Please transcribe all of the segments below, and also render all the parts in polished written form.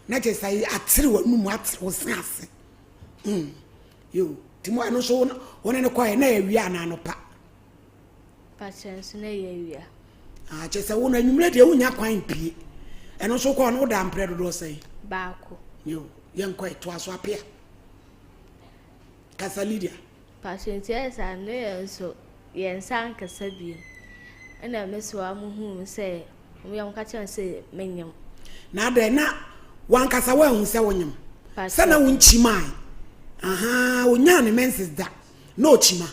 Na kyerɛ sɛ atere w'anum atere wo se ase. Mm. Yo, nti mo ɛno nso wo ne no kɔɛ na ɛyɛ awia anaa anɔpa? Pakyɛ nso na ɛyɛ awia. Ah, kyerɛ sɛ wo no anwummerɛ deɛ wonya kwan mpie. Ɛno nso kɔɔ no woda mprɛ dodoɔ sɛn? Baako. Yo, yɛnkɔ ɛtoa so apea. Kasa Lydia. Pakyɛ nti ɛyɛ saa no yɛ nso yɛn nsa ankasa bio. Ɛna me so a mo huu sɛ wɔn yɛ wɔn ka kyerɛ me sɛ menyem. Na adɛn na wankasa woanhu sɛ wonyem? Sɛ na wonkyimae. Ahaa, onyaa ne menses da na ɔkyima.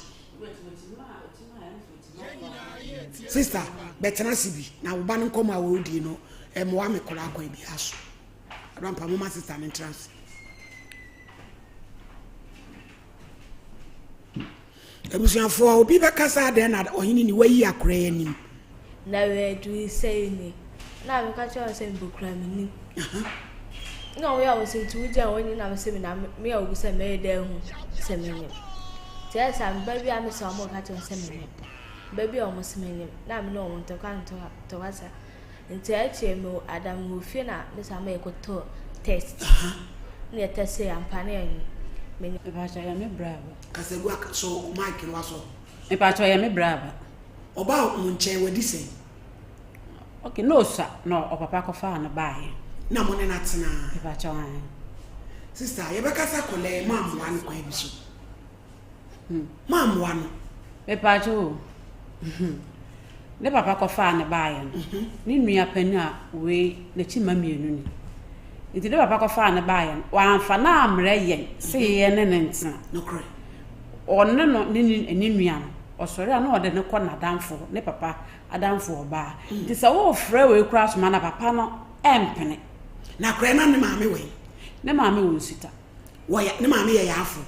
Sister, bɛtena ase bi na wo ba no nkɔmmɔ a wɔredie no ɛmmoa me koraa kwan biara so. Abrampa, momma sister no ntena ase. Abusuafoɔ, obi bɛka sɛ adɛn na ɔhene ni wayi akora yi anim? Na wɔaduru sɛe ni. Na meka kyerɛ wɔn sɛ mpo kura mennim. Na wɔyɛ a wɔsɛ nti wogya wɔn nyina me sɛ me na me a obi sɛ mɛyɛ dɛ ahu sɛ menyim. Nti ɛyɛ sɛ meba bi a mesɛ wɔn ka kyerɛ wɔn sɛ menyim. Ba bi a wɔn sɛ menyim. Na me ne wɔn ntɔkwa ntɔkwa sa. Nti akyire me ada me wɔ fie na me saa ma yɛkɔtɔ test. Na yɛ test yɛ ampa na yɛ me. Mepakyɛ yɛ me bra aba. Kasa gu aka so mic no wasɔ. Mepakyɛ yɛ me bra aba. Ɔbaa mo nkyɛn wadi sɛn? Okay na osua na ɔpapa kɔfaa no baeɛ. Na mo ne no atena? Mepakyɛ ae. Sister yɛbɛkasa kɔlɛɛ mo ammoa no kwan bi so. Moammoa no. Mepaakyɛw o, ne papa kɔfaa no baeɛ no, ne nua panin a wei n'akyi mma mmienu ni. Nti ne papa kɔfaa no baeɛ no, wamfa no ammrɛ yɛn sɛ yɛn ne no ntena. Nokorɛ. Ɔne no ne ne nua no, ɔsɔre a na ɔde no kɔ n'adamfo, ne papa adamfo ɔbaa. Nti sɛ worefrɛ wei koraa soma no a, papa no mpene. Na koraa na ne maame wɔ he? Ne maame wɔ Nsuta. Wɔyɛ ne maame yɛ yarefo.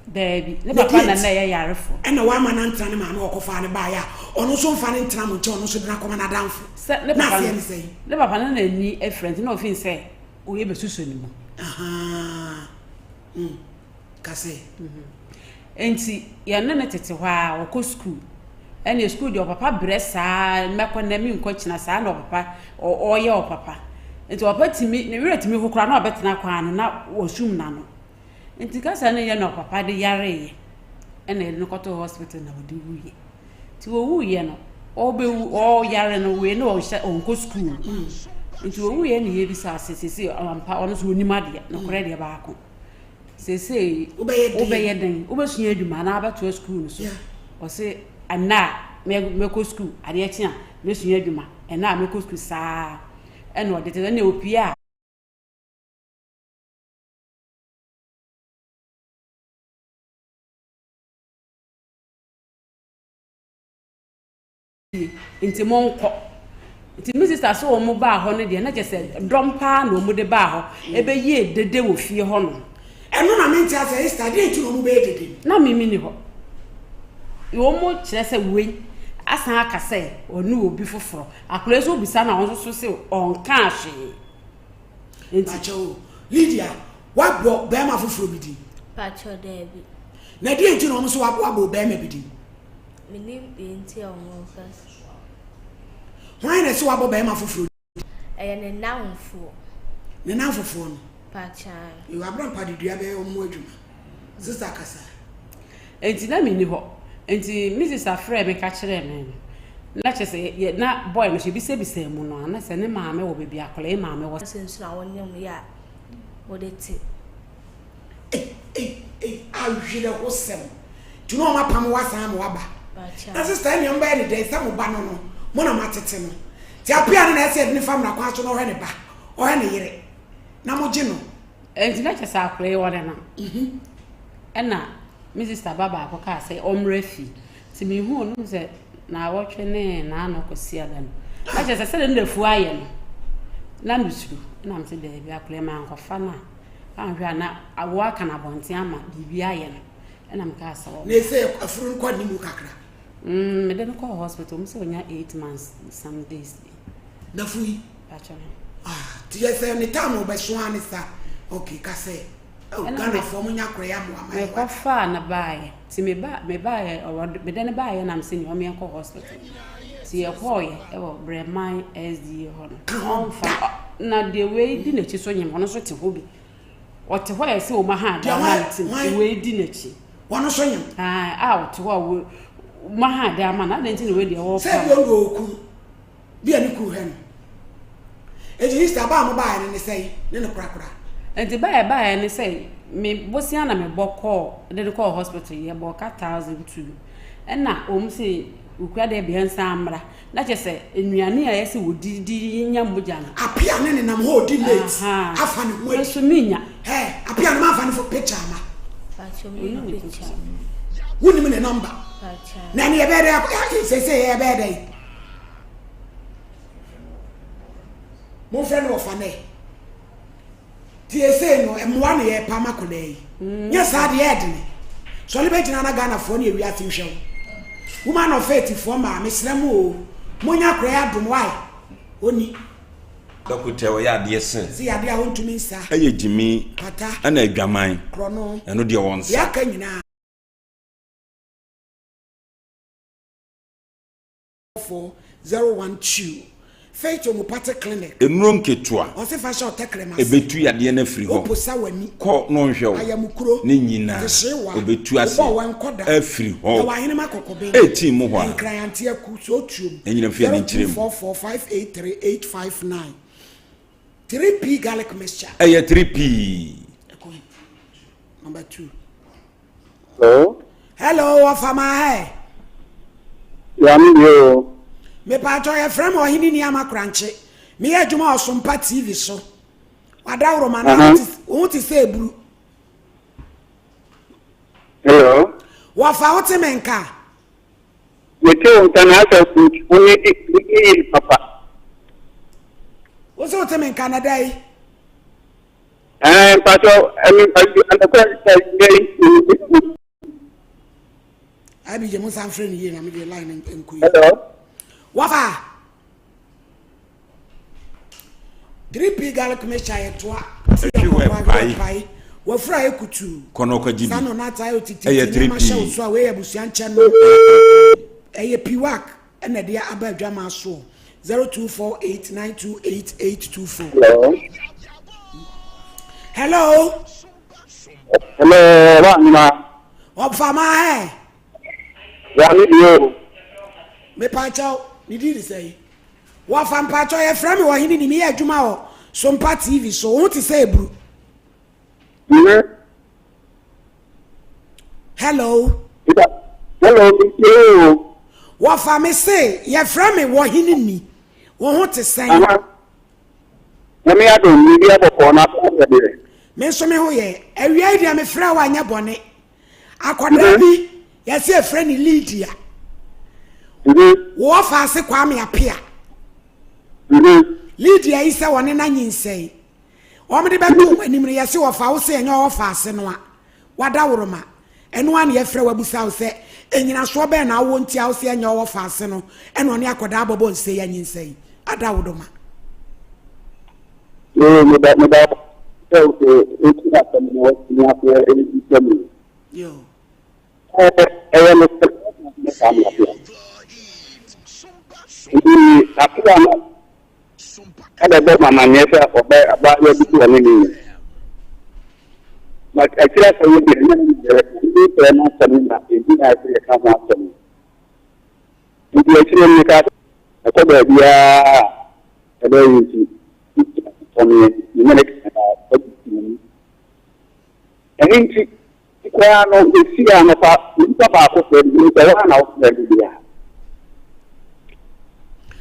Daabi, ne papa na na ɛyɛ yarefo. Ɛna wama no antena ne maame hɔ kɔfaa no baeɛ a, ɔno nso mfa no ntena mo nkyɛn, ɔno nso de no akɔma n'adamfo. Sɛ ne Na papa aseɛ no, ne sɛn? ne papa no n'ani afira nti na ɔfii sɛ ɔyɛ bɛsusu ne mu. Ahaa, mm, ka sɛ. Enti yɛne no tete hɔ ara, ɔkɔ sukuu. Ɛnneɛ sukuu deɛ ɔpapa brɛ saa, mɛkɔ nnɛ menkɔ kyena, saa na ɔpapa ɔyɛ ɔpapa. Nti ɔpapa tumi, ne werɛ tumi ho koraa na ɔbɛtena kwan ano na wasum n'ano. Nti kasa no yɛ na ɔpapa de yareeɛ ɛna yɛde no kɔtoo hospital na ɔde wuiɛ. Nti ɔwuiɛ no, ɔbɛwu, ɔyare no wei na ɔnhyɛ ɔnkɔ sukuu. Nti ɔwuiɛ na yɛbisaa sɛ seesei ampa ɔno nso ɔnim adeɛ, nokorɛ deɛ baako. Seesei wobɛyɛ dɛn? Wobɛsua adwuma anaa wobɛtoa sukuu no so? Ɔse ɛnnɛ a mɛkɔ sukuu, adeɛ kye a mɛsua adwuma, ɛnnɛ a mɛkɔ sukuu saa ɛna ɔde te ɛna opie a. Fie, nti monkɔ. Nti me sista sɛ wɔn baa hɔ no deɛ na kyerɛ sɛ dɔm paa na wɔn de baa hɔ ɛbɛyɛɛ dede wɔ fie hɔ nom. Ɛno na mente aseɛ Esther, deɛ nti na wɔn bɛyɛ dede no? Na me menni hɔ. Wɔn kyerɛ sɛ wei asan aka sɛ ɔne obi foforɔ. Akwadaa yi nso wobisa no a ɔno nso se ɔnkaa hwee. Nti. Pakyɛ o, Lydia, woabɔ bɛrima foforɔ bi din? Pakyɛ daabi. Na deɛ nti na wɔn nso wabɔ bɛrima bi din? Menim deɛ nti a wɔka saa. Hwan na ɛsɛ wabɔ bɛrima foforɔ din? Ɛyɛ ne nnamfoɔ. Ne nnamfofoɔ no? Pakyan. Yoo, Abrampa de dua bɛyɛ wɔn adwuma. Sista kasa. Enti na menni hɔ. Enti me sista frɛɛ me ka kyerɛɛ me no, na kyerɛ sɛ yɛ na boy no so ebisabisaa mu no a, na sɛ ne maame wɔ baabi a akwadaa yi maame wɔ. Sɛ nsu na wonyam yɛ a wode te. Ei ei ei awerɛhosɛm. Nti na wɔn apam wo asan ama waba. Na sista ɛnea mo bɛyɛ ne dɛn sɛ mo ba no no mo na mo atete no. Nti apia no na ɛsɛ yɛde no fa mmara kwan so na ɔhwɛ ne ba, ɔhwɛ ne yere na mo gye no. Nti na kyerɛ sɛ akwadaa yi ɔnenam. Ɛna me sista ba baako kaa sɛ ɔmmra fie. Nti mehuu no sɛ naawɔtwe ne naano Kwasiada no. Na kyerɛ sɛ sɛdeɛ ne n'afuo ayɛ no na mesuro. Ɛna mese daabi akwadaa yi mankɔfa no a. Anhwɛ a na awoɔ aka no abɔnten ama biribi ayɛ no. Ɛna mekaa sɛ ɔ. Na ɛsɛ afuru no kɔ anim kakra. Mm, mede no kɔɔ hospital, wɔn sɛ ɔnya 8 months some days bi. Nafu yi? Pakyɛ no. Ah, ti yɛ sɛ ne time ɔbɛso ara ne sa. Okay, ka sɛ. Oh, Ghanafoɔ mo nya korɛ yɛ amoa ma yɛ. Mekɔfaa no baeɛ. Nti me ba me baeɛ ɔwɔ mede no baeɛ nam sɛ nea ɔmeɛnkɔ hospital. Nti yɛkɔɔyɛ ɛwɔ Brɛman SDA hɔ no. Ka ho da. Na deɛ wei di n'akyi so nyem, ɔno nso te hɔ bi. Ɔte hɔ a ɛsɛ wɔn aha Deɛ adan ma hwan ne tim. hwan Wei di n'akyi. wɔn nso nyem. Ae, a ɔte hɔ a wɔ wɔn aha adan ama no. Adɛn nti na wei deɛ Sɛ wɔrepa ebi no? ɔno wɔ okunu bi a ne kunu hwɛ no. Eti sista baa mo baeɛ no ne sɛn ne no korakora. Nti baa ɛbaeɛ ne sɛ me bosea na mebɔ kɔɔ de no kɔɔ hospital yɛbɔɔ ka 1002 ɛna wɔn se okura deɛ bea nsan mmra na kyerɛ sɛ nnuane a yɛsɛ wɔdi di nya mogya no. Apia ne nenam hɔ ɔdi late afa ne ho adi. Nso menya. Hey, Apia no manfa ne fo picture ama. Pacho me ni picture. Wonim ne number. Pacho. Na ne yɛbɛyɛ dɛ sese yɛbɛyɛ dɛ. Momfrɛ no wɔfa nɛ. Tie sei no mmoa na yɛrepa ama akwadaa yi. Nyɛ saa deɛ ɛdene. Sɔle bɛgyina na Ghanafoɔ ne ewiase nhwɛ wo. Woman of faith foɔ mmaa mesrɛ mo o. Monya akwadaa yi adom why? Oni. Dɔkota ɔyɛ adeɛ sen. Se yadeɛ a ɔntumi nsa. Ɛyɛ gyimi Kwata. ɛna adwaman. Korɔno. Ɛno deɛ ɔnsa. Deɛ aka nyinaa. 4012 Faith Homeopathic Clinic. Nnuro nketewa. Ɔse fa hyɛ ɔtɛkrɛma ase. Ɛbɛtu yadeɛ no afiri hɔ. Woposa w'ani. Kɔ na ɔnhwɛ wo. Ayamukuro. Ne nyinaa. Tehyeewa. Ɔbɛtu aseɛ. Wobɔ wɔ nkɔda. Afiri hɔ. Yɛwɔ Ahenem Akɔkɔben. Ɛretim mu hɔ a. Nkran Anteaku, Sootuom. Ɛnyina mfeɛ ne nkyerɛ mu. 0244 583 859 3P garlic mixture. Ɛyɛ 3P. Ɛkɔ he? Number 2. Hello. Hello, wɔfa ma hɛ. Ya me deɛ o. Mepatɔ yɛfrɛ me ɔhene ni ama korankye. Meyɛ adwuma wɔ Sompa TV so. Wadaworo ma na wo ho te sɛ eburu. Hello. Wɔfa wo te me nka. Mete wo nka na asɛ wo ne di yie papa. Wo sɛ wo te me nka na da yi. Ɛɛ mpatsɔ ɛmi mpatsɔ ɛmi. Abi gye mo nsa mfrɛ no yie na mede line no nkɔ yi. Hello. Wafa. 3P garlic mixture yɛ toa. Ɛtwi wɔ ɛpae. Ɛpae. Wafura yɛ kutu. Kɔnɔ kɔgye bi. Sano n'ata yɛ otiti. Ɛyɛ 3P. Nneɛma hyɛ wo so a wei yɛ abusua nkyɛn no. Ɛyɛ piwak ɛna ɛde aba adwama soɔ. 0248928824. Hello. Hello. Hello, wa nyina. Ɔfa ma hɛ. Ya me deɛ o. Mepakyɛw, ne din de sɛn? Wɔfa mpakyɛw, yɛfrɛ me ɔhene ni, meyɛ adwuma wɔ Sompa TV so. Wo ho te sɛ eburu. Mhm. Hello. Hello, me tie o. Wɔfa me se, yɛfrɛ me wɔhene ni. Wo ho te sɛn? Aha. Nyame adom, biribi abɔkɔɔ na afɔ yɛ deɛ. Me nso me ho yɛ. Awia yi deɛ mefrɛ wo anyɛ bɔne. Akwadaa bi, yɛse yɛfrɛ no Lydia. Wo ɔfa ase Kwame Apea. Lydia yi sɛ wɔne no anyinsɛn. Wɔn de bɛto wɔn anim no yɛse wɔfa wo sɛ ɛnyɛ ɔfa ase no a wadaworoma. Ɛno ara na yɛfrɛ wabusa wo sɛ enyinasoɔ bɛn na awɔ nti a wo sɛ ɛnyɛ ɔwɔ ase no ɛna ɔne akwadaa bɔbɔ nse yɛ anyinsɛn adawodoma. Yoo meda meda sɛ eti asɛm no wɔtumi aseɛ ɛdi mu. Yoo. Ɛyɛ no sɛ ne saa ne apea. Nti apea no ɛna ɛbɛ ma amaneɛ sɛ ɔbɛ abaayewa bi si ɔne ne nyɛ. But akyire asɛm no deɛ ɛnyɛ ne deɛ ɛdi sɛ no asɛm na ɛdi na ɛsɛ yɛka ho asɛm. Nti akyire no meka ɛkɔ baabiara a ɛbɛyɛ nti ɔneɛ ne ne ka ɛdi mu. Ɛno nti koraa no ɛsi a nɔpa nipa baako frɛ no sɛ wɔn a na wɔfrɛ no bia.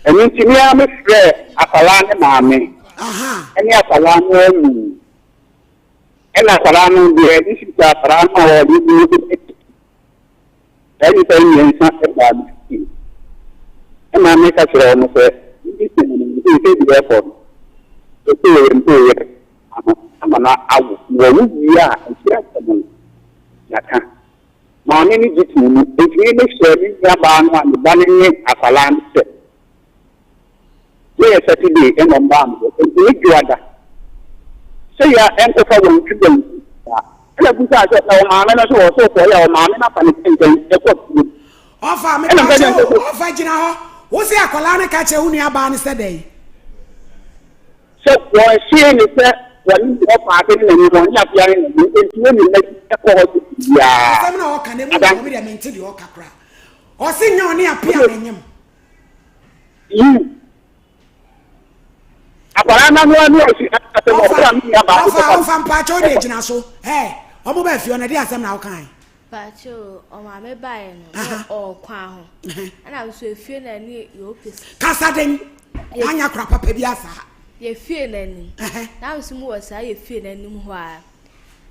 Ɛno nti me ara mefrɛ akwadaa ne maame ɛne akwadaa no amu. Ɛna akwadaa no deɛ ne sika akwadaa no a ɔde bi saa nnipa yi mmiɛnsa baa me fie. Ɛna meka kyerɛ wɔn sɛ mede sɛ no sɛ sɛ deɛ ɛkɔ no ɛsɛ yɛ mpo yɛ ano ama no awo. Na wɔwo wie a akyire asɛm no yɛaka. Maame no gye too mu. Enti me mehyɛɛ me nuabaa no a ne ba no ne akwadaa no sɛ yɛyɛ Saturday ɛna ɔmbaa me hɔ. Enti me dwoada sɛ yɛ ɛnkɔfa wɔn twi wɔn ti saa. Ɛna busaa sɛ na ɔmaame no so wɔ so kɔɔ yɛ a ɔmaame no afa ne kɛntɛn ɛkɔ fie. Ɔfa me Ɛna meka pakyɛ kyerɛ no sɛ ɔfa gyina hɔ. Wo se akwadaa no ka kyerɛ wo nuabaa no sɛ dɛn? Sɛ wɔnhyee no sɛ wɔne ne wɔfaase ne n'anim, wɔne apea ne n'anim, enti wɔnni n'akyi kɔ hɔ so biara. Asɛm na ɔka na emu wɔ me deɛ mente deɛ ɔka koraa. Ɔse nyɛ ɔne apea n'anim. Yiw. Akwadaa no ano ano ɔsi asɛm ɔbra me nua baako kɔfa. Ɔfa ɔfa mpaakyɛw deɛ gyina so. Ɛɛ ɔmo baa fie ɔna de asɛm na ɔkae. Mpakyɛw o, ɔmaame baeɛ no, na ɔwɔ kwan ho. Ɛna me nso efie no ani yɛ opposite. Kasa den, anya kora papa bi asaa. Yɛ fie no anim. Na me nso mu wɔ saa yɛ fie no anim hɔ ara.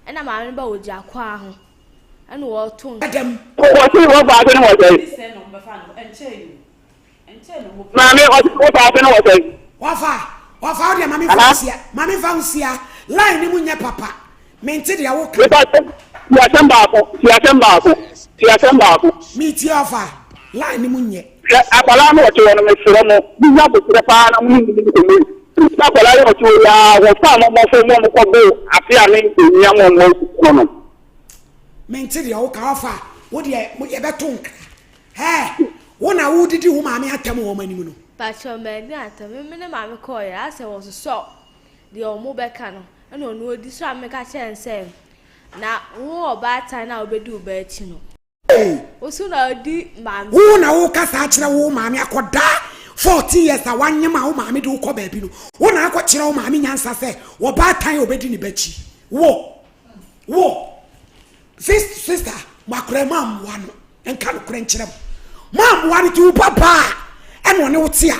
Ɛna maame no ba ɔgyina kwan ho, ɛna ɔreto. Dɛm. Wɔse wɔfa ase no wɔ sɛn? Maame, ɔse wo saase no wɔ sɛn? Wɔfa, wɔfa wo deɛ ma me nfa wo sia, ma me nfa wo sia, line no mu nyɛ papa, mente deɛ wo ka. Mepa kyɛw, tie asɛm baako, tie asɛm baako, tie asɛm baako. Me tie ɔfa, line no mu nyɛ. Hwɛ, akwadaa no ɔte hɔ no, mesrɛ mo, monya aboterɛ paa na mo ne no nni nkɔmmɔ yi. Sɛ akwadaa yi ɔte hɔ yi ara, wɔfaa mo mmɔfra mu a wɔkɔboo afe a ne nnya mo mmɔ no no. Mente deɛ wo ka, ɔfa, wo deɛ yɛbɛto nkra. Hɛɛ! Wo na woredidi wo maame atɛm wɔ wɔn anim no. Pakyɛw manni atɛm, me me ne maame kɔɔeɛ asɛ wɔsosɔ deɛ ɔmo bɛka no ɛna ɔno ɔdi so a meka kyerɛ no sɛ na wo ɔbaatan no a wobɛdi wo ba akyi no wo so na ɔdi maame. Wo na woka saa kyerɛ wo maame akɔdaa 14 years a wanyem a wo maame de wo kɔ baabi no wo na akɔ kyerɛ wo maame nyansa sɛ ɔbaatan a ɔbɛdi ne ba akyi wo wo sister mo akora mo ammoa no. Nka nokorɛ nkyerɛ mo. Moammoa no nti wo ba baa a ɛna ɔne wo te a.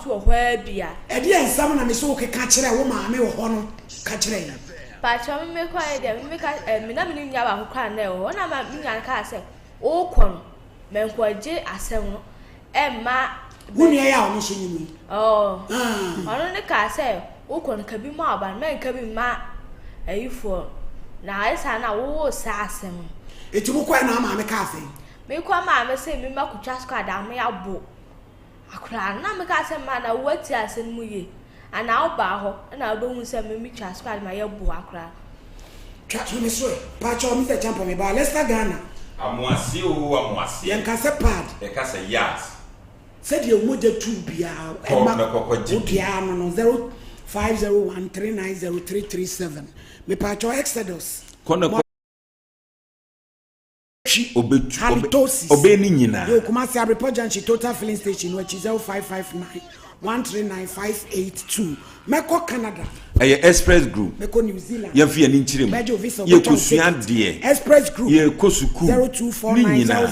So wɔ hɔ ara bi a. Ɛdeɛn nsɛm na mese wo keka kyerɛɛ wo maame wɔ hɔ no ka kyerɛ yɛn. Pakyɛw me me kɔɛ deɛ me me ka eh, me na me ne nua baako koraa na ɛwɔ hɔ na ma me nua no kaa sɛ wokɔ no mɛnkɔgye asɛm no ɛmma. Wo nua yi a ɔno nso nyim yi. Ɔɔ ɔno ne kaa sɛ wokɔ no ka bi ma ɔba no mɛnka bi mma ayifoɔ na ayɛ saa na wowoo saa asɛm no. Eti mokɔɛ na maame kaa sɛn? Mekɔ maame sɛ me ma kotwa squad a mo abo akwadaa no na meka sɛ ma na woatie asɛm no mu yie anaa wobaa hɔ na wobɛhu sɛ me metwa squad ma yɛbo akwadaa no. Twa to me so ɛ. Pakyɛw Mister Champon me ba Leicester Ghana. Amoaseɛ oo amoaseɛ. Yɛnka sɛ pad. Yɛka sɛ yas. Sɛdeɛ wo mogya tu biara Kɔ ɛma na kɔkɔ gye wo bi. deɛ ano no 0501390337 mepaakyɛw Exodus. Kɔ na kɔ Twi Obetu obe halitosis ɔbɛyɛ ne nyinaa. Yɛwɔ Kumasi Abrepɔ Junction Total Filling Station no akyi 0559 139582 Mɛkɔ Canada. Ɛyɛ Express Group. Mɛkɔ New Zealand. Yɛmfa yɛn ani nkyerɛ mu. Mɛgye wo visa wobɛtwa wo Yɛrekɔsua ticket. adeɛ. Express Group Yɛrekɔ sukuu. Ne nyinaa.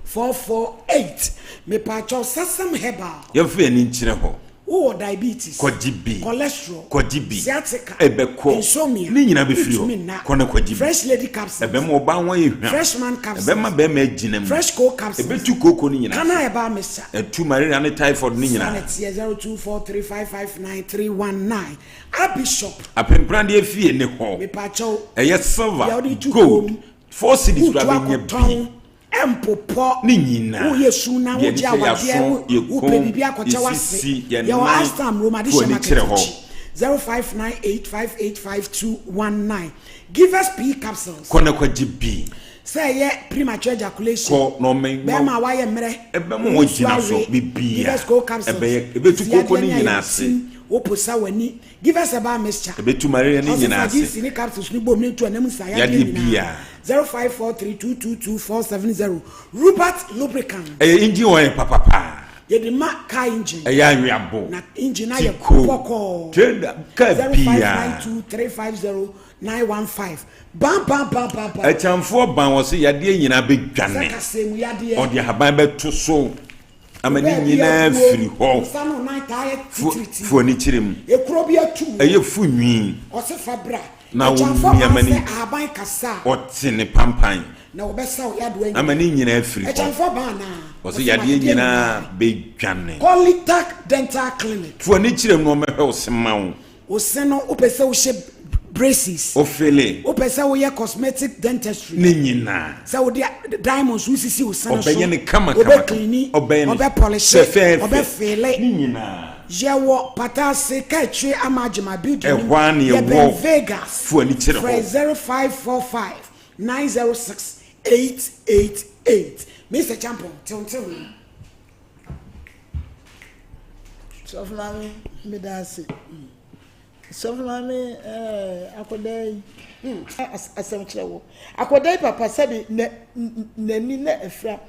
0249000448 Mepaakyɛw Sasam Herbal. Yɛmfa yɛn ani nkyerɛ hɔ. Wowɔ diabetes, Kɔgye bi. cholesterol, Kɔgye bi. sciatica, Ɛbɛkɔ. insomnia, Ne nyinaa bɛfiri hɔ. wontumi nna, Kɔ na kɔgye bi. Fresh Lady Capsules, Ɛbɛma ɔbaa ho ayɛ hwam. Fresh Man Capsules, Ɛbɛma barima agyina mu. Fresh Cold Capsules, Ɛbɛtu kooko no nyinaa Kana ase. Herbal Mixture. Ɛtu malaria ne typhoid no Saa nyinaa. na ɛteɛ 0243559319 Abishop. Apempradeɛ fie ne hɔ. Mepaakyɛw, Ɛyɛ silver, deɛ wode tu gold, kurom, 4 cedis wotu koraa bɛnya bi. akɔtɔn, ɛmpopɔ, Ne nyinaa. woyɛ su na Deɛ wogye yɛde hyɛ yɛn awadeɛ, aso, wo- yɛn wopɛ kɔn, biribi yɛn akɔkyɛ w'ase. sisi, yɛn Yɛwɔ nan, Astam Room fo Adehyɛ ani Market kyerɛ hɔ. akyi 0598585219 Givers P Capsules. Kɔ na kɔgye bi. Sɛ ɛyɛ premature ejaculation, Kɔ na ɔmɛ bɛrima a wayɛ mmerɛ, Ɛbɛma wo wɔn nsu gyina so awe, biribiara. Givers Cold Capsules, Ɛbɛyɛ ɛbɛtu sisi kooko adeɛ no ne nyinaa ase. ayamsim, woposa w'ani, Givers Herbal Mixture. Ɛbɛtu malaria no Ɔse nyinaa fa ase. GC ne capsules no bom ne ntu anam nsa yadeɛ Yadeɛ nyinaa. biara. 0543222470 Rubat Lubricant. Ɛyɛ engine oil papapaa. Yɛde ma car engine. Ɛyɛ anweabo. Na engine ayɛ Tiko. bɔkɔɔ. Trailer car biara. 0592350915 Ban ban ban ban ban. Akyamfoɔ ban wɔ se yadeɛ nyinaa Sɛ bɛdwane. kasɛɛ mu yadeɛ. Ɔde ahaban bɛto so ama ne Baabi nyinaa abuo, firi hɔ. Nsa no nan taa yɛ Fo titiriti. fo ani kyerɛ mu. Ekuro bi atu wo. Ɛyɛ fu nwi. Ɔse fa bra. Na wo Akyamfoɔ ban nneɛma sɛ ni. ahaban kasa a. Ɔte ne pampan. Na wɔbɛsa wo yadeɛ nyinaa. Ama ne nyinaa firi hɔ. Akyamfoɔ ban anaa? Ɔse Ɔse yadeɛ ma yadeɛ nyinaa nyinaa. bɛdwane. Kɔlitak Dental Clinic. Fo ani kyerɛ mu na ɔmmɛhwɛ wo se ma wo. Wo se no wopɛ sɛ wohyɛ braces. Wo fele. Wopɛ sɛ woyɛ cosmetic dentistry. Ne nyinaa. Sɛ wode diamonds wosisi wo se no so. Ɔbɛyɛ no kama kama. Ɔbɛ cleani. Ɔbɛyɛ no Ɔbɛ polishe. fɛfɛɛfɛ. Ɔbɛ fele. Ne nyinaa. Yɛwɔ Pataase Kaakyire Amagema building no mu. Ɛhɔ ara na yɛwɔ. Yɛbɛn Vegas. Fo ani kyerɛ hɔ. Frɛ 0545 906 888. Mister Champon, tew ntew no. Sɔfo maame meda ase. Sɔfo maame ɛɛ akɔdaa yi hmm asɛm kyerɛ wo. Akɔdaa yi papa sɛbi n'ani na afira.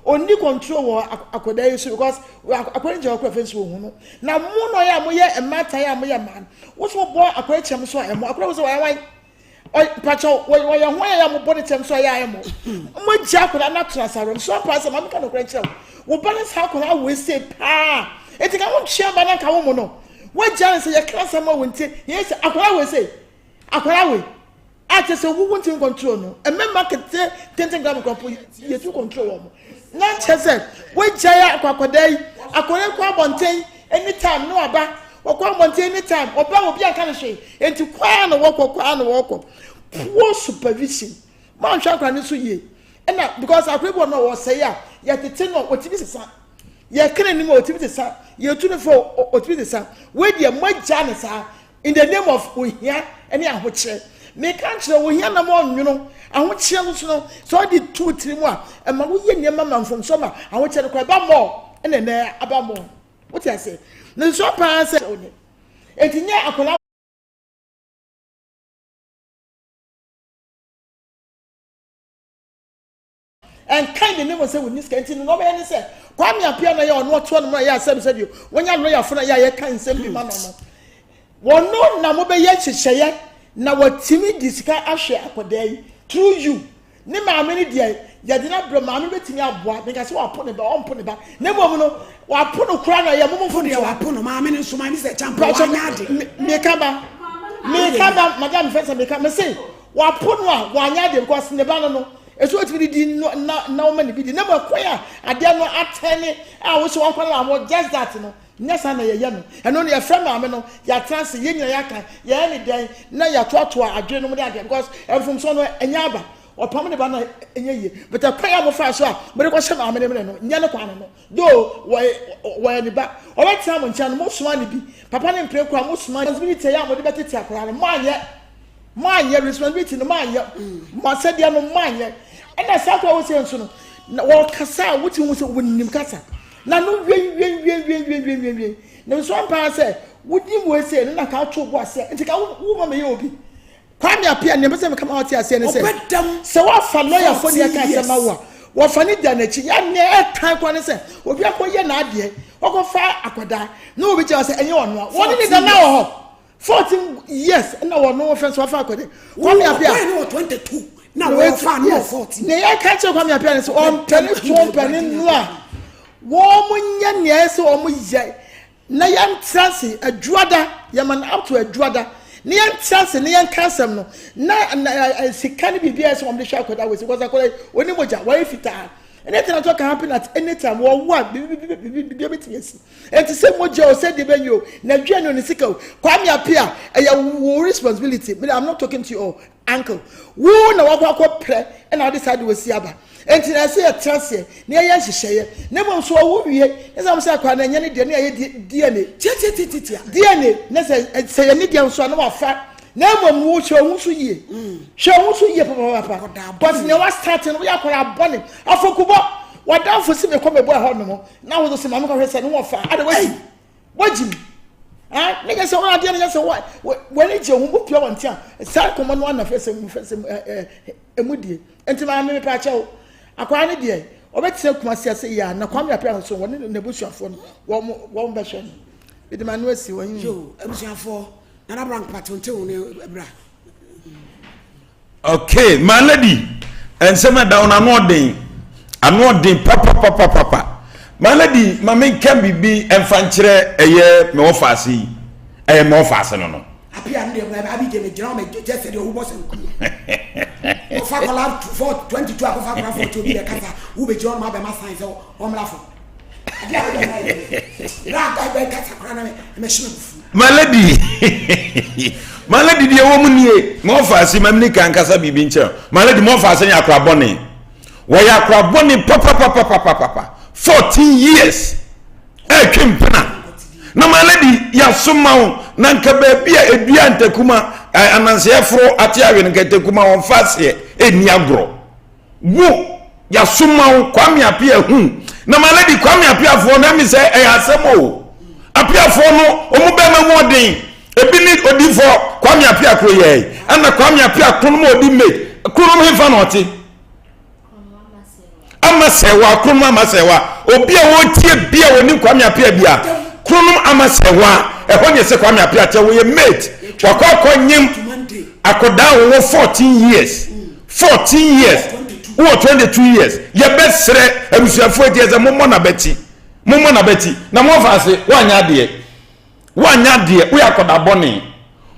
Onni control wɔ akɔdaa yi so because akɔdaa yi gyina hɔ kora fɛn so ohun no. Na mo na ɔyɛ a moyɛ mmaatan a moyɛ mmaa no. Wo so bɔ akɔdaa kyɛm so a ɛmo akɔdaa wo sɛ wɔyɛ wan. Mpakyɛw wɔyɛ ho ayɛ a mobɔ ne kyɛm so ayɛ ayɛ mo. Moagya akwadaa no atena ase awerɛm so ampa sɛ maame ka nokorɛ nkyerɛ wo. Wo ba no saa akwadaa wei sei paa. Enti ka wontwea ba no nka wo mo no. Woagya no sɛ yɛka asɛm a wɔntie. Yɛyɛ sɛ akwadaa wei sei. Akwadaa wei. A kyerɛ sɛ wo wontumi control no. Mmarima kete tenten gram kora mpo yɛtumi control wɔn. Na kyerɛ sɛ woagya akɔ akwadaa yi. Akwadaa yi kɔ abɔnten anytime no aba. Wɔkɔ abɔnten anytime, ɔba obi anka no hwee. Enti kɔ ara na wɔkɔ, kɔ ara na wɔkɔ. Poor supervision. Moanhwɛ akwadaa no so yie. Ɛna because akwadaa bi wɔ no a wɔsɛe a, yɛtete no a ɔtumi sesa. Yɛka n'anim a ɔtumi sesa. Yɛtu no fo a ɔtumi sesa. Wei deɛ moagyaa no saa in the name of ohia ne ahokyerɛ. Meka nkyerɛ wo, ohia nam ɔnwono. Ahokyerɛ nso so no, sɛ ɔde tu tiri mu a, ɛma woyɛ nneɛma ma mfomsoɔ ma ahokyerɛ no koraa ɛba more ɛna ɛnɛ aba more. Wote aseɛ? Na nsua paa sɛ ɔnyɛ. Enti nyɛ akwadaa ɛnkan ne ne mu sɛ wɔnni sika nti no na ɔbɛyɛ ne sɛ Kwame Appiah na yɛ ɔno ɔtoɔ no mu na yɛ asɛm sɛ deɛ wɔnya lɔyafo na yɛ a yɛka nsɛm bi ma no no wɔno na mobɛyɛ nhyehyɛeɛ na wɔatumi de sika ahwɛ akwadaa yi through you Ne maame no deɛ, yɛde no abrɛ maame no bɛtumi aboa. Menka sɛ wapo ne ba, ɔmpo ne ba. Na mmom no, wapo no koraa na ɛyɛ momo mfomsoɔ. Deɛ wapo no, maame no nso, maame sɛ kyampa, wanyɛ ade. Meka ba, meka ba, madam fɛ sɛ meka, mese wapo no a, wanyɛ ade because ne ba no no, ɛsɛ ɔtumi de di na na ɔma ne bi di. Na mmom ɛkwan a adeɛ no atɛne a wosɛ wankɔ no wɔ just that no, Nyɛ saa na yɛyɛ no. Ɛno no yɛfrɛ maame no, yɛatena ase, yɛn nyinaa yɛaka, yɛyɛ ne dɛn na yɛatoatoa adwene no mu ne adeɛ because mfomsoɔ no ɛnyɛ aba. Ɔpam ne ba no ɛnyɛ yie. But ɛkwan a mofaa so a mode kɔhyɛ maame no mene no, nyɛ ne kwan no no. Though wɔyɛ wɔyɛ ne ba, ɔbɛtena mo nkyɛn no mosoma ne bi. Papa no mpere koraa mosoma responsibility a mode bɛtete akwadaa no moanyɛ. Moanyɛ responsibility no moanyɛ. Mo asɛdeɛ no moanyɛ. Ɛna saa akwadaa wɔ sɛ nso no, na wɔkasa a wotumi hu sɛ wɔnim kasa. Na no wienwienwienwienwienwienwien. Na nso ampa ara sɛ wonim wei sei no na nka woto bo aseɛ nti ka wo ma mɛyɛ obi. Kwame Appiah nea mepɛ sɛ meka ma wote aseɛ ne sɛ sɛ woafa lɔyafoɔ ne ɛka asɛm ma wo a wɔfa ne da n'akyi yɛ nea ɛtan koraa ne sɛ obi akɔyɛ n'adeɛ wakɔfa akwadaa na obi kyerɛ sɛ ɛnyɛ ɔno a wɔne ne da na wɔ hɔ 14 years na wɔn no fɛn so wafa akɔde Kwame Appiah wɔn wɔ 22 na wɔfa no wɔ 14 nea yɛka kyerɛ Kwame Appiah ne sɛ ɔmpɛ ne so ɔmpɛ ne no a wɔn nyɛ nea ɛsɛ wɔn yɛ na yɛntra ase adwuada yɛma no up to adwuada na yɛntra ase na yɛnka asɛm no na na sika ne biribi a ɛsɛ wɔn de hwɛ akɔda wɔ si kɔsa akɔda wɔn mogya wɔyɛ fitaa anything at all can happen at any time wɔwo a biribi biribi bɛtumi asi Enti sɛ mogya o, sɛ deɛ bɛnyɛ o, n'aduane o, ne sika o, Kwame Appiah, ɛyɛ wo responsibility. Me I'm not talking to your uncle. Wo na wakɔ akɔ prɛ ɛna wode saa de wasi aba. Enti na ɛsɛ yɛtra aseɛ na yɛyɛ nhyehyɛeɛ. Na mmom so ɔwo wie, na sɛ wɔn sɛ akwadaa no ɛnyɛ ne deɛ na yɛyɛ DNA. Tiatiatiatia. DNA na sɛ sɛ yɛ ne deɛ nso a na wafa. Na mmom wo hwɛ wo ho so yie. Hwɛ wo ho so yie papaapa. Because nea wa start no woyɛ akwadaa bɔne. Afɔkubɔ, wadamfo si mekɔ mebɔ ɛhɔ nom. Na wo sɛ maame kɔhwɛ sɛ ne ho ɔfa ada wagyi wagyi mu ah ne yɛ sɛ wɔn adeɛ ne yɛ sɛ wɔ wɔn gye ho bopia wɔn ti a saa kɔmɔ no ana fɛsɛ mu fɛsɛ mu ɛɛ emu die nti maame mi pa akyɛw akwadaa ne deɛ ɔbɛtena kumasi ase yia na kwame apia nso wɔn ne n'abusuafoɔ no wɔn wɔn bɛhwɛ no mede ma no asi wɔn. Yo abusuafoɔ nana bra nkpate nte wo ne bra. Okay, my lady, nsɛm ɛda wo no ano ɔden, ano ɔden papapapapa. My lady, ma menka biribi mfa nkyerɛ ɛyɛ me wɔfaase yi, ɛyɛ me wɔfaase no no. Apia no deɛ abi gye me gyina hɔ mɛ gyɛ sɛ deɛ wobɔ sɛ nkuo. Kɔfa kɔla 4 22 akɔfa kɔla 40 obi bɛ kasa wo bɛ gyina hɔ ma bɛ ma sign sɛ ɔmmra fam. My lady, my lady deɛ wɔ mu nie ma ɔfa ase ma mini kan kasa biribi nkyerɛ my lady ma ɔfa ase nyɛ akora bɔne wɔyɛ akora bɔne papapapapapa 14 years ɛretwe mpena na my lady yasoma wo na nka baabi a edua ntakuma ananseɛ foro ate awe no nka ntakuma wɔn fa aseɛ ɛnni agorɔ Wo yasoma wo Kwame Appiah hu na my lady Kwame Appiah foɔ na mi sɛ ɛyɛ asɛm o. Apiafoɔ no wɔn bɛrima mu ɔden. Ebi ne odiifoɔ Kwame Apia koro yɛɛ. Ɛna Kwame Apia koro no ma ɔdi mate. Koro no hefa na ɔte? Ama sɛwa, koro no ama sɛwa. Obi a wɔtie bi a wɔnim Kwame Apia bi a, koro no ama sɛwa. Ɛhɔ nyɛ sɛ Kwame Apia kyɛ wɔyɛ mate. Wakɔ akɔ nyem akɔdaa wɔwɔ 14 years. 14 years. Wowɔ 22 years. Yɛbɛsrɛ abusuafoɔ atiɛ sɛ mommɔ n'abati. Mommɔ n'abati. Na moafa ase, woanyɛ adeɛ. Woanyɛ adeɛ, woyɛ akwadaa bɔne.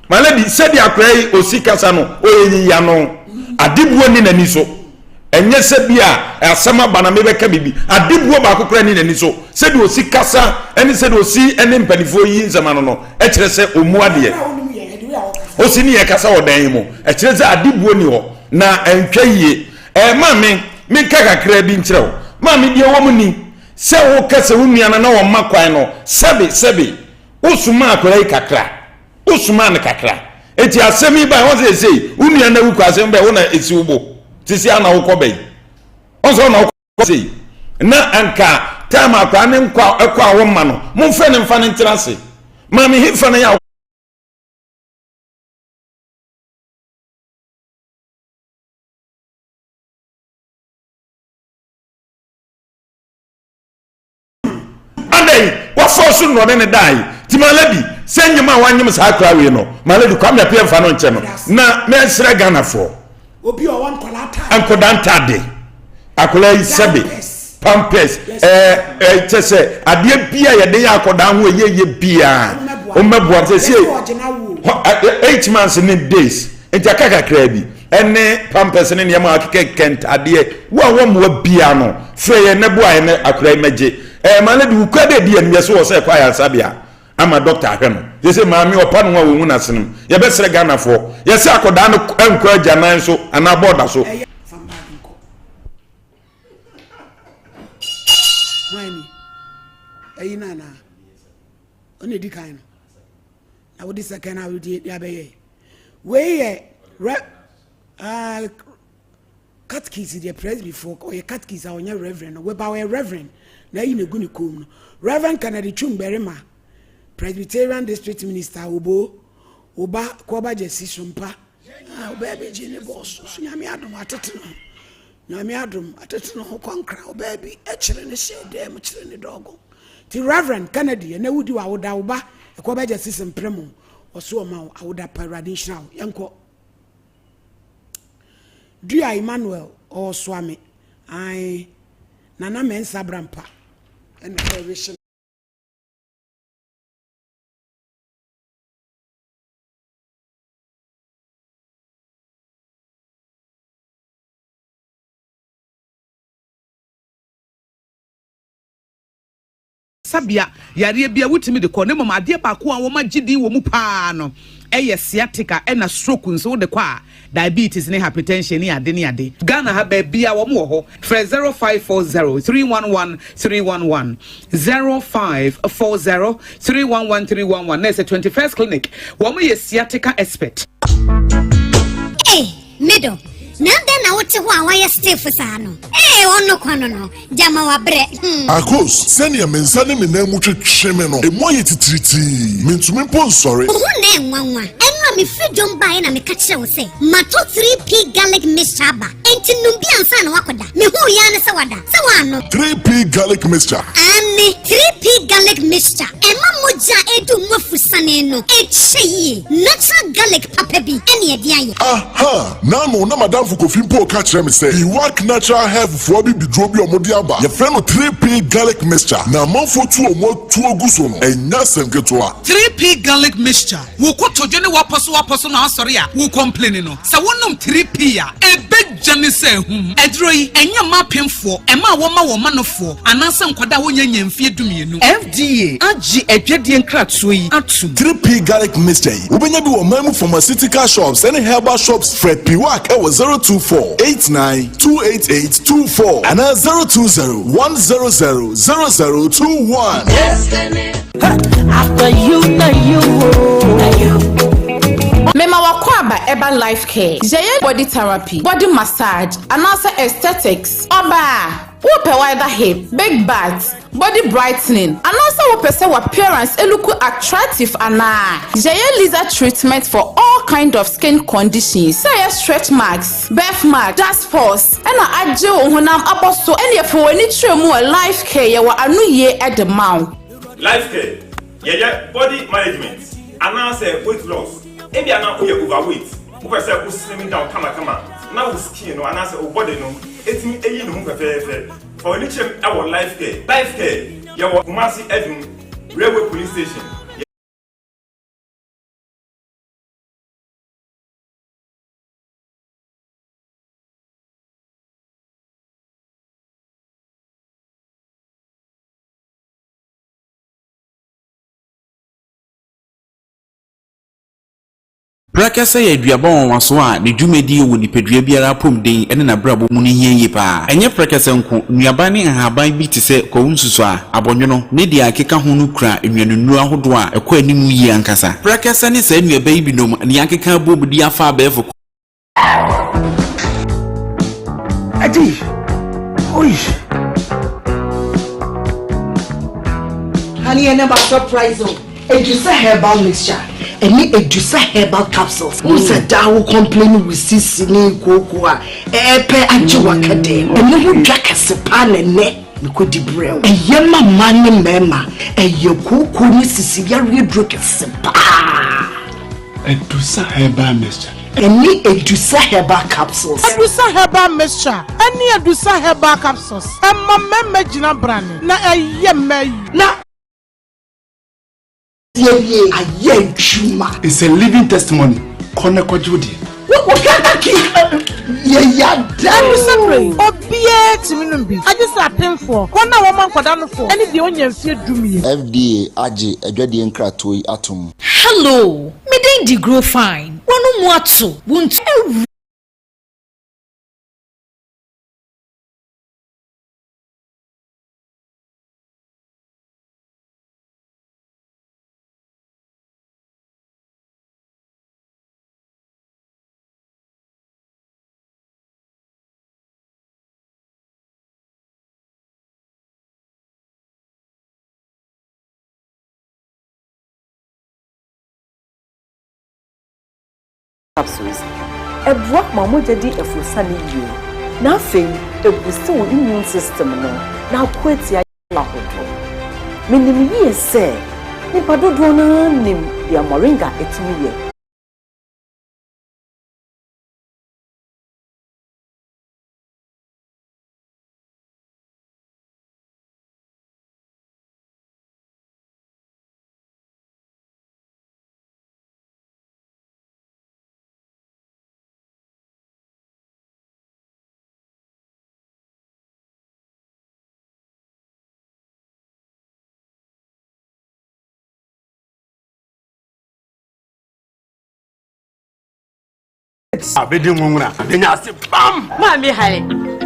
My lady, sɛdeɛ akwadaa yi ɔsi kasa no, ɔyɛ nyiyano. Adebuo nni n'ani so. Ɛnyɛ sɛ bi a asɛm aba na mebɛka biribi. Adebuo baako koraa nni n'ani so. Sɛdeɛ ɔsi kasa ne sɛdeɛ ɔsi ne mpanimfoɔ yi nsɛm ano no, ɛkyerɛ sɛ ɔmmu adeɛ. Ɔsi ne yɛ kasa wɔ dan yi mu. Ɛkyerɛ sɛ adebuo nni hɔ na ɛntwa yie. Ɛɛ maame, menka kakraa bi nkyerɛ wo. Maame, deɛ ɛwɔ mu ni, Sɛ woka sɛ wo nua no na ɔmma kwan no, sɛbe, sɛbe, wosomaa akwadaa yi kakra. Wosomaa no kakra. Enti asɛm yi bae, wɔn sɛ esei, wo nua no awu kɔ asɛm bɛn, wo na esi wo bo. Te sɛ ana wokɔ bɛn. Wɔn sɛ wo na wokɔ sei. Na anka time akwadaa no nkɔ ɛkɔ a wɔmma no, momfrɛ no mfa no ntena ase. Maame hefa na yɛ a Adɛn, wafɔɔ so na ɔne no dae. Nti my lady, sɛ nyem a wanyem saa akora wei no, my lady, Kwame Appiah mfa no nkyɛ no. Na mɛsrɛ Ghanafoɔ. Obi a ɔwɔ nkwadaa ntaade. Nkwadaa ntaade. Akwadaa yi sɛbe, pampers, ɛɛ ɛɛ kyɛ sɛ adeɛ bi a yɛde yɛ akwadaa ho ɛyɛ yɛ biara. Wɔmmɛboa sɛ sie 8 months ne days. Nti aka kakraa bi. Ɛne pampers ne nneɛma a akekakeka ntadeɛ. Wo a wɔmmoa biara no, frɛ yɛn na boa yɛn na akwadaa yi mmɛgye. Ɛɛ maame de wukura dɛ di anim yɛ so wɔ sɛ ɛkɔ ayaresabea ama dɔkta ahwɛ no. Yɛ sɛ maame ɔpa ne ho a wɔnhu n'asenem. Yɛbɛsrɛ Ghanafoɔ. Yɛsɛ akwadaa no nkɔ agyanan so anaa bɔɔda so. Ɛyɛ fa bag nkɔ. Hwan ni? Ɛyi no anaa? Ɔna edi kan no. Na wode second a wode de abɛyɛ. Wei yɛ rɛ ah catechist deɛ presbyfoɔ ɔyɛ catechist a ɔnyɛ reverend no weba ɔyɛ reverend na ayi na egu ne kɔn mu no Reverend Kennedy Twum Barima, Presbyterian District Minister Obo Oba Kɔba Gyasi Sompa ah ɔbaa bi gye ne bɔs so. Nyame adom atete no ho, Nyame adom atete no ho kɔnkra. Ɔbaa bi kyerɛ ne hyɛ dɛm kyerɛ ne dɔɔgo. Ti Reverend Kennedy, ɛnɛ wodi wɔ awoda wo ba Ɛkɔba Gyasi Sempremo ɔso ɔma wo awoda pa. Awurade nhyira wo. Yɛnkɔ Dua Emmanuel ɔwɔ Soame ae Nana Mensah Brampa ɛna ɛrehyɛ. Sabea yareɛ bi a wotumi de kɔ, na mmom adeɛ baako a wɔagye din wɔ mu paa no yɛ sciatica ɛna stroke nso wode kɔ a, diabetes ne hypertension ne ade ne ade. Ghana ha baabiara wɔn wɔ hɔ. Frɛ 0540 311 311, 0540 311 311 na ɛsɛ 21st Clinic, wɔn yɛ sciatica expert. Ei, me dɔ, na adɛn na wote hɔ a woayɛ stiff saa no? Ee, ɔno kwa no no, gyama wabrɛ. Akos, sɛnea me nsa ne me nan mu twetwe me no, emu ayɛ titiritii. Mintumi mpo nsɔre. Wo ho na ɛnwanwa. Ɛno a mefiri dwom baeɛ na meka kyerɛ wo sɛ matɔ 3P garlic mixture aba. Enti nom bi ansa na woakɔda. Mehuu yi ara ne sɛ wada. Sɛ woannom. 3P garlic mixture. Aane, 3P garlic mixture. Ɛma mogya a ɛdu mu afusane no kyɛ yie. Natural garlic papa bi ɛne ɛde ayɛ. Aha! N'ano na madamfo Kofi mpo reka kyerɛ me sɛ Iwak Natural Health foɔ abibiduro bi a wɔde aba, yɛfrɛ no 3P Garlic Mixture, na amanfoɔ tu wɔn atuo gu so no, ɛnyɛ asɛm ketewa. 3P Garlic Mixture, Wo kotodwe ne w'apɔso w'apɔso na asɔre a wo complaini no, sɛ wonom 3P a, ɛbɛgya ne sɛ ahum. Aduro yi, ɛnyɛ mma apemfoɔ, ɛma a wɔma wɔn manofoɔ, anaasɛ nkwadaa a wɔnnya nnya mfeɛ 12. FDA agye adwadie nkratoɔ yi atom. 3P Garlic Mixture yi, wobɛnya bi wɔ ɔman mu pharmaceutical shops ne herbal shops. Frɛ Piwak wɔ 024 89 288 24 anaa 020 100 0021. After you, na you, na you. Mema wakɔ aba ɛba life care. Yɛyɛ body therapy, body massage, anaasɛ aesthetics. Ɔbaa. Wopɛ wider hip, big butt, body brightening, anaasɛ wopɛ sɛ w'appearance look attractive anaa? Yɛyɛ laser treatment for all kind of skin conditions, sɛ ɛyɛ stretch marks, birth mark, dark spots, ɛna agye wo honam abɔ so ɛneɛ fa w'ani kyerɛ mu wɔ Life Care yɛwɔ anoyie de ma wo. Life Care, Yɛyɛ body management anaasɛ weight loss. Ebia na woyɛ overweight, wopɛ sɛ wo slim down kamakama na wo skin no anaasɛ wo body no tumi yi ne ho fɛfɛɛfɛ. Fa w'ani kyerɛ mu wɔ Life Care. Life Care, yɛwɔ Kumasi Adum, Railway Police Station. Prɛkɛsɛ yɛ aduaba nwanwaso a ne dwumadi wɔ nipadua biara apɔmuden ne n'abrabɔ mu no hia yie paa. Ɛnyɛ prɛkɛsɛ nko, nnuaba ne nhaban bi te sɛ kwawu nsusuaa, abɔnwono, ne deɛ ɛkeka ho no kura nnuanennuro ahodoɔ a ɛkɔ anim yie ankasa. Prɛkɛsɛ ne saa nnuaba yi binom na yɛakeka abom de afa abɛɛfo Adi! Oi! Honey, and about surprise o. Edusa herbal mixture ɛne Edusa herbal capsules. Wo sɛ daa wo complain wo sisi ne kooko a ɛɛpɛ agye waka dɛm. Ɛno ho dwa kɛse paa na ɛnɛ mekɔdi brɛ wo. Ɛyɛ ma mmaa ne mmarima. Ɛyɛ kooko ne sisi yareɛ duro kɛse paa. Edusa herbal mixture. Ɛne Edusa herbal capsules. Edusa herbal mixture ɛne Edusa herbal capsules ɛma mmarima gyina brane na ɛyɛ mmaa yie. Na yɛwie ayɛ adwuma. It's a living testimony. Kɔ na kɔgye wo deɛ. Ɛno sɛ berɛ yi, obiara tumi nom bi, agye sɛ apemfoɔ, wɔn a wɔma nkwadaa nofoɔ, ne deɛ ɔnnya mfeɛ dumien. FDA agye adwadie nkratoɔ yi atom. Hello, me din de Grow Fine. W'ano mu ato, wo ntu awu. Capsules, Ɛboa ma mogya di afurusiane yie, na afei ɛbusti wo immune system no na ako atia yareɛ ahodoɔ. Menim yie sɛ nnipa dodoɔ no ara nim deɛ moringa tumi yɛ. Abedi ŋuŋura adenya ase bam. Maame hale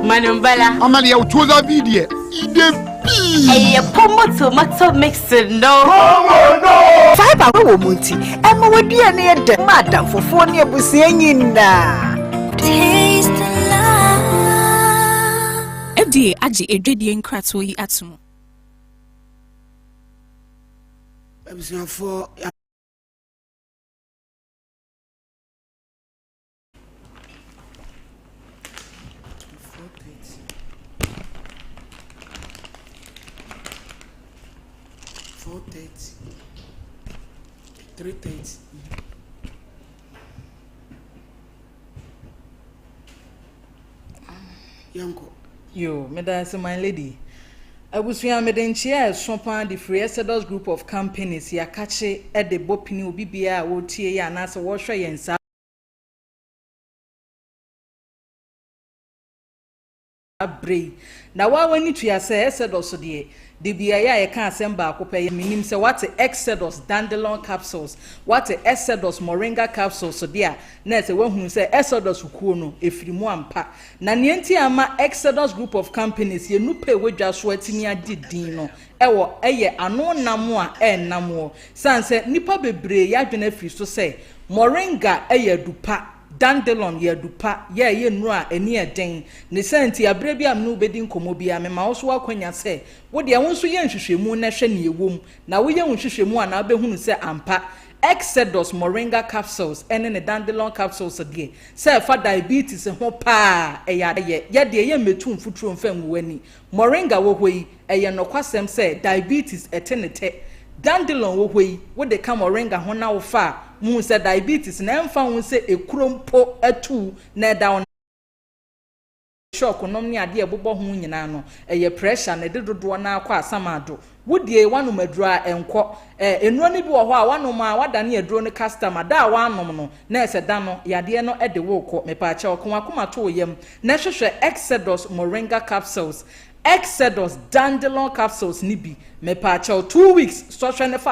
manumbala. Amali ya uchuza vidie ide pii. Ɛyɛ pomo tomato mix no. Pomo no. Fiber wɔ mu nti ɛma w'aduane yɛ dɛ ma adamfofoɔ ne abusua nyinaa. Taste the love. FDA agye adwadie nkratoɔ yi ato mu. Abusuafoɔ. 4:30 3:30 yɛnkɔ. Yo, meda ase my lady. Abusua mede nkyea a ɛso paa de firi Exodus Group of Companies yɛakakye de bɔ pini obi biara a wɔretie yɛn anaasɛ wɔrehwɛ yɛn saa berɛ yi. Na waa w'ani tua sɛ Exodus deɛ, da biara yɛ a yɛka asɛm baako pɛ. Menim sɛ woate Exodus Dandelion Capsules, woate Exodus Moringa Capsules deɛ a, na ɛsɛ woahunu sɛ Exodus kuo no, ɛfiri mu ampa. Na nea enti a ama Exodus Group of Companies, yɛn nnupa a ɛwɔ dwa so atumi agye din no wɔ yɛ ano nam a ɛnnam wɔ. Esiane sɛ nnipa bebree yɛ adwene afiri so sɛ Moringa yɛ adu pa. Dandelion yɛ adu pa, yɛ a ɛyɛ nnuru a ani yɛ den. Ne saa nti, bere bi a me ne wo bedi nkɔmmɔ biara, mema wo nso w'akwanya sɛ wo deɛ wo nso yɛ nhwehwɛmu na hwɛ nea ɛwɔ mu. Na woyɛ wo nhwehwɛmu a na wobɛhunu sɛ ampa, Exodus Moringa Capsules ne ne Dandelion Capsules deɛ, sɛ ɛfa diabetes ho paa a, ɛyɛ adeyɛ. Yɛ deɛ yɛmmɛtu mfuturo mfa ngu w'ani. Moringa wɔ hɔ yi, ɛyɛ nɔkwasɛm sɛ diabetes ɛte ne tɛ. Dandelion wɔ hɔ yi, wode ka moringa ho na wofa a, muhu sɛ diabetes no ɛmfa ho sɛ ekuro mpo atu na ɛda wo shock nom ne adeɛ a ɛbobɔ ho nyinaa no, ɛyɛ pressure na ɛde dodoɔ no ara kɔ asamado. Wo deɛ woanom aduro a ɛnkɔ. Ɛɛ nnuro no bi wɔ hɔ a woanom a woadane aduro no customer, da a woanom no na ɛsɛ da no yadeɛ no de wo rekɔ. Mepaakyɛw ka w'akoma to wo yam na hwehwɛ Exodus Moringa Capsules, Exodus Dandelion Capsules no bi. Mepaakyɛw, 2 weeks sɔhwɛ no fa.